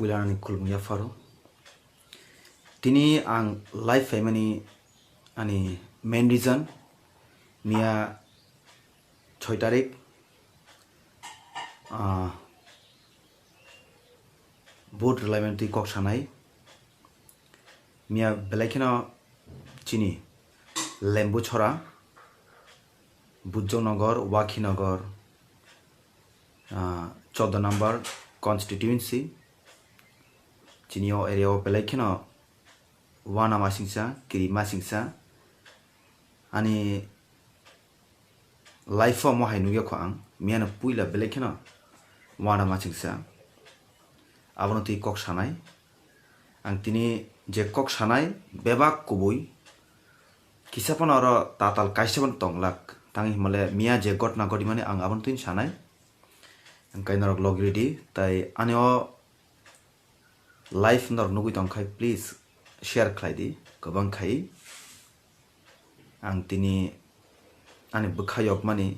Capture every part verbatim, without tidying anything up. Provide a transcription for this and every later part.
Puila ani khulumung yapharo. Tini ang live phaimani ani main reason, miya soi tarik, ah, vote rwlaimani twi kok sanai. Miya belai kheno chini Lembuchora, Bujjongnogor, Wakhinagar, ah, chauda number constituency. Chini o area o belai kheno wana masingsa, kiri masingsa. Ani life o mo hai nugya kho ang, miyano puila belai kheno wana masingsa. Abono twi kok sanai. Ang tini je kok sanai bebak kubui. Kisa phano oro tatal kaisa phano tonglak. Tang himale miya je gotna gotmani ang abono twi sanai. Ang kai norok logri di, tai ani o live norok nugui tong khai, please share khlai di, kwbang khai. Ang tini ani bwkha yokmani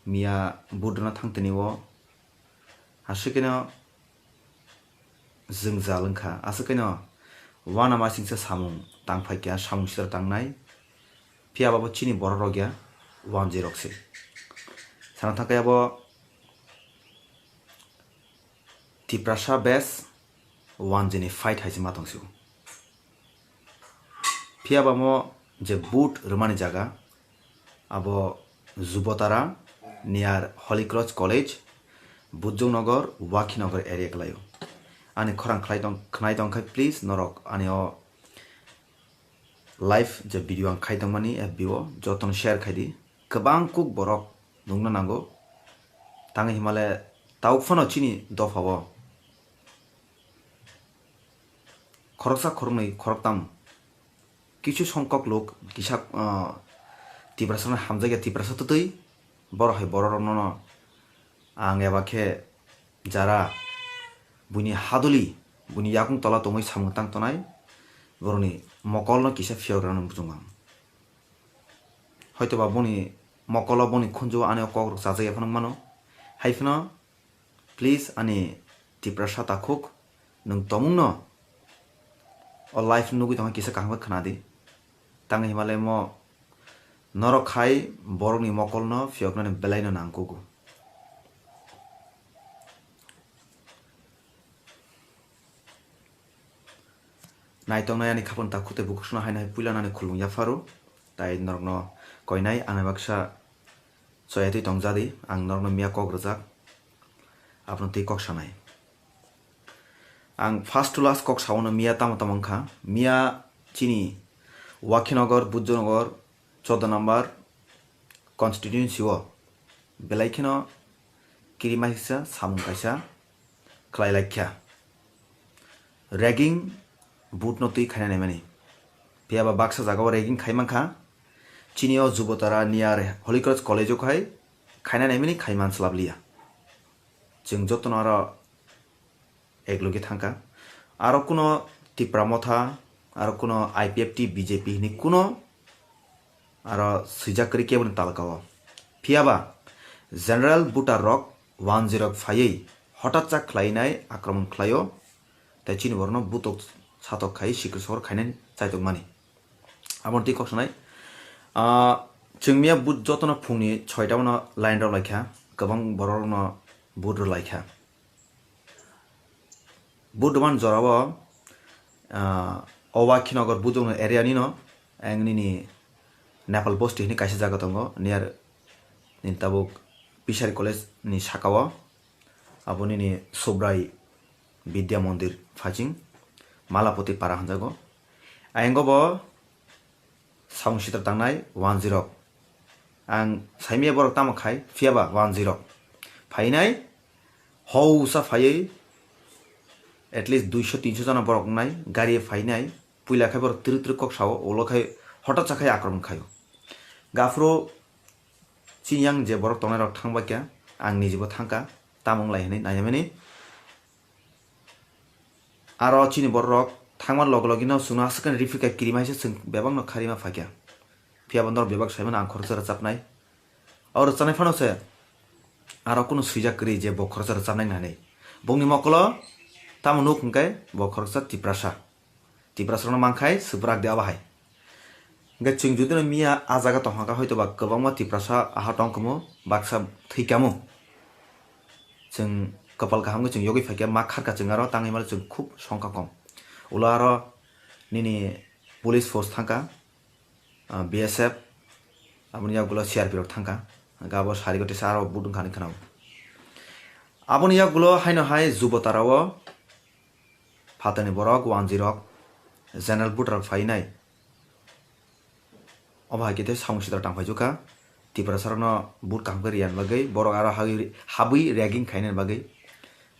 miya budona thang tini o, aswk keno jwngjal wngkha, aswk keno wana masingsa samung tang phaikha, samung sitra tangnai, phiya ba bo chini borok rok ya wanjwi rok se. Sana thangkhe abo Tiprasa bes wanjini fight hai se ma tong sio. Phiya ba mo je boot rwmani jaga abo Jubotara near Holy Cross College, Bujjongnogor, Wakhinagar area kwlaio. Ani khorang khlai tong, khnai tong khai, please norok ani o live je video ang khai tongmani F B o jotono share khai di. Kwbang kuk borok nukna nango. Tang himale tauk phano chini dopha o khoroksa khoroknwi khoroktam kisu songkok lok kisa, ah, Tiprasa no hamjakya Tiprasa twtwi borok hai borok rokno no ang eba khe jara buini haduli, buini yakung tola tongwi samung tang tonai, borokni mokolno kisa phiyok rwna bujung ang. Hoitoba boni mokolo boni khunju ani o kok rok chajak ya phano mano. Hai phano please ani Tiprasa takhuk nwng tomungno o live nugui tongkha kisa kaham khe khna di. Tang himale mo norok khai borokni mokolno phiyoknani belaino nangkugo. Naitongnai ani khapang takhuk tei bukhukno haino hai puila nani khulumung yapharo. Tai norokno koinai ang baksa choyatwi tongjadi, ang norokno miya kok rwjak, abono twi kok sanai. Ang first to last kok saono miya tamo tamo wngkha. Miya chini Wakhinagar, Bujjonogor, chauda number constituency o belai kheno kirimaisa samung kaisa khlai laikha. Ragging boot no twi khaina naimani. Phiya ba baksa jaga o ragging khai mankha. Chini o Jubotara near Holy Cross College o khai khaina naimani khai manslap liya. Chwng jotono aro eklogi thangkha. Aro kuno Tipra Motha, aro kuno I P F T, B J P hini kuno aro swijak kwrwi keboni talka o. Phiya ba general voter rok wanjwi rok phaiwi hotat chak khlainai akromon khlaio, tei chini borokno butok satok khai sikir sokor khainani chaitok mani. Aboni twi kok sanai, ah, chwng miya but jotono phungni soita mano line rok laikha, kwbang borok rokno but rw laikha. But rwmani jorao, ah, o Wakhinagar Bujongno area nino, ang nini Nepal Bosti hini kaisa jaga tongo, near nini tabuk Pishari College ni sakao, abo nini Subrai Vidya Mondir phaiching Malapati Para hwnjago. Ayang bo samung sitra tangnai wanjwi rok. Ang saimaya borok tamo khai, phiya ba wanjwi rok phainai, housa phaiwi at least duiso tinso jona borok wngnai, gari phainai, puila khai borok twrwk twrwk kok sao, ulo khai hotat sa khai akromon khaio. Gaphuru chini yang je borok tongnai rok thang bai kha, ang nijibo thang kha, tamo wnglai hinwi nainamani. Aro chini borok thangma logi logi no chwngno aswk khe rifrika kirima hai se chwng bebak no kharima phaikha. Phiya bo norok bebak saimano ang khoroksa rwchapnai. O rwchapnai phano se aro kunu swijak kwrwi je bo khoroksa rwchapnai hinwi. Bongni mokolo tamo nuk hwnkhe bo khoroksa Tiprasa. Tiprasarokno mankhai swbrak de abo hai. Hwnkhe chwng judino miya a jaga tongkha khe hoito ba kwbangma Tiprasa aha tongkhamu baksa thwikhamu. Chwng kwpal kaham khe chwng yogwi phaikha ma kharkha chwng aro tangwi mano chwng khub songkha kom. Ulo aro nini police force thangkha. ah, B S F, aboni yagulo C R P rok thangkha, hwnkhe abo sari gotisa aro but wngkha hinwi khwnao. Aboni yagulo haino hai Jubotarao phatarni borok, wanjwi rok, general voter rok phainai. Obo hai khe tei samung sitra tang phaijokha, Tiprasarokno but kaham khe riyani bagwi, borok aro habwi, habwi ragging khainani bagwi.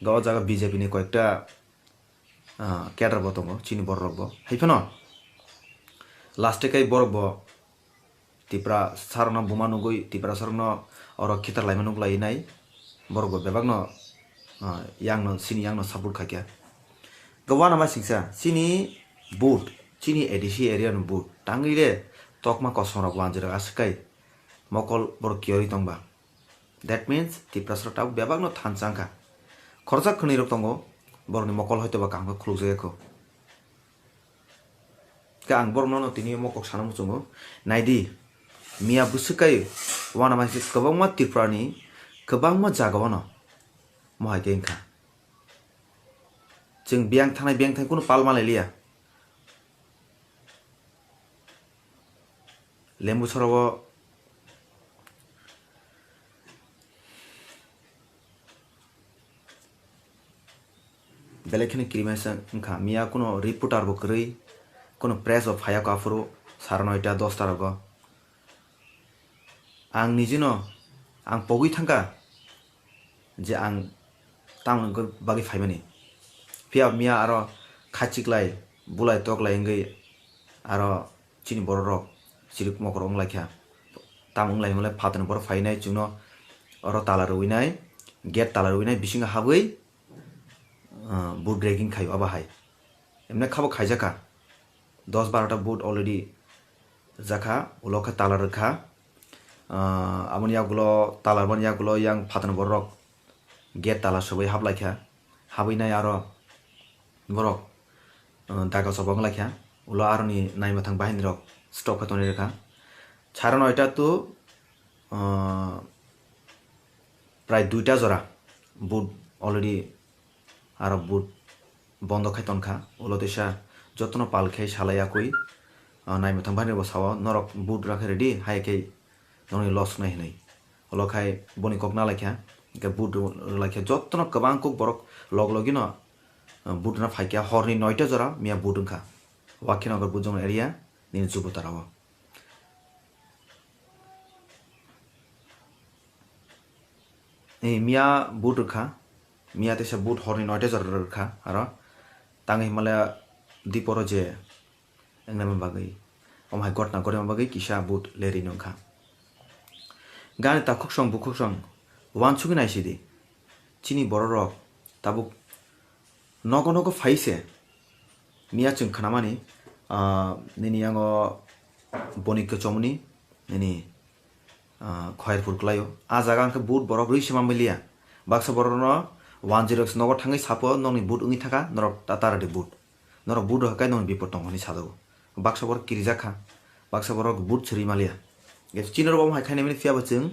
Hwnkhe o jaga B J P ni koyekta ah, cadre bo tongo, chini borok rok bo. Hai phano last kai borok bo Tiprasarokno buma nugwi, Tiprasarokno oro khitar laima nuk lai nai. Borok bo bebakno, ah, yangno, chini yangno support khaikha. Gabana ma singsa, chini but, chini A D C area no but. Tangwi le tokma kosom rok wanjwi rok aswk kai mokol borok kiyorwi tongba. That means, Tiprasarok tabuk bebakno thansa wngkha. Khoroksa khwnwirok tongo, borokni mokol hoitoba kaham khe khulukjakya kho. Khe ang borokno no tini omo kok sana muchungo. Naidi, miya bwswk kai uanama hai khe kwbangma Tripurani kwbangma jagao no mohai khe wngkha. Chwng biyang thangnai biyang thangwi kunu pal manlai liya. Lembu sorogo belai kheno kirimaisa wngkha. Miya kuno reporter bo kwrwi, kuno press bo phaiya kho aphuru sara noita dosta rogo. Ang nijino ang pogwi thangkha je ang tamoni bagwi phaimani. Phiya miya aro khachiklai, bulai toklai wngwi aro chini bororok chirik mokol wnglaikha. Tamo wnglaimale phatani borok phainai chwngno oro tala rwinai, gate tala rwinai bisingo habwi, ah, boot ragging khaio abo hai. Emne khabo khaijakha. Dos barota boot already jakha, ulo khe tala rwkha. Ah, aboni yagulo, tala rwmani yagulo yang phatani borok gate tala swbai haplaikha. Habwi nai aro borok, ah, daga chobok wnglaikha. Ulo aroni naimathang bahinirok stop khe tonwi rwkha. Sare noita to, ah, prai duita jora boot already aro boot bondo khai tonkha. Ulo teisa jotono pal khai salai yakui, ah, naimathang bahinirok bo sao, "Norok boot rakhe ready, hai khe nokni loss wngnai," hinwi. Ulo khai boni kok nalaikha, hwnkhe boot rwlaikha, jotono kwbang kuk borok log logino, ah, boot rwna phaikha. Horni noita jora miya boot wngkha Wakhinogor Bujong area nini Jubotarao. Eh, miya boot rwkha, miya teisa boot horni noita jora rwkha, aro tangwi himale diporo je wngnaima bagwi, omo hai gotna gorima bagwi kisa boot lerwi nungkha. Gani takhuksong bukhuksong uansugwi naisidi, chini bororok tabuk nogo nogo phaise. Miya chwng khnamani, ah, nini yango boni kwchomni, nini, ah, khoyerphur kwlaio. A jaga hwnkhe boot borok rwi se manliya. Baksa borokno one zero six nogo thangwi sapo, nokni boot wngwi thaka, norok ta-, tara di boot. Norok boot rwkha khe nokni bipor tongo hinwi sajago. Baksa borok kirijak kha, baksa borok boot siri manliya. Chini rok omo hai khainai mani phiya bo chwng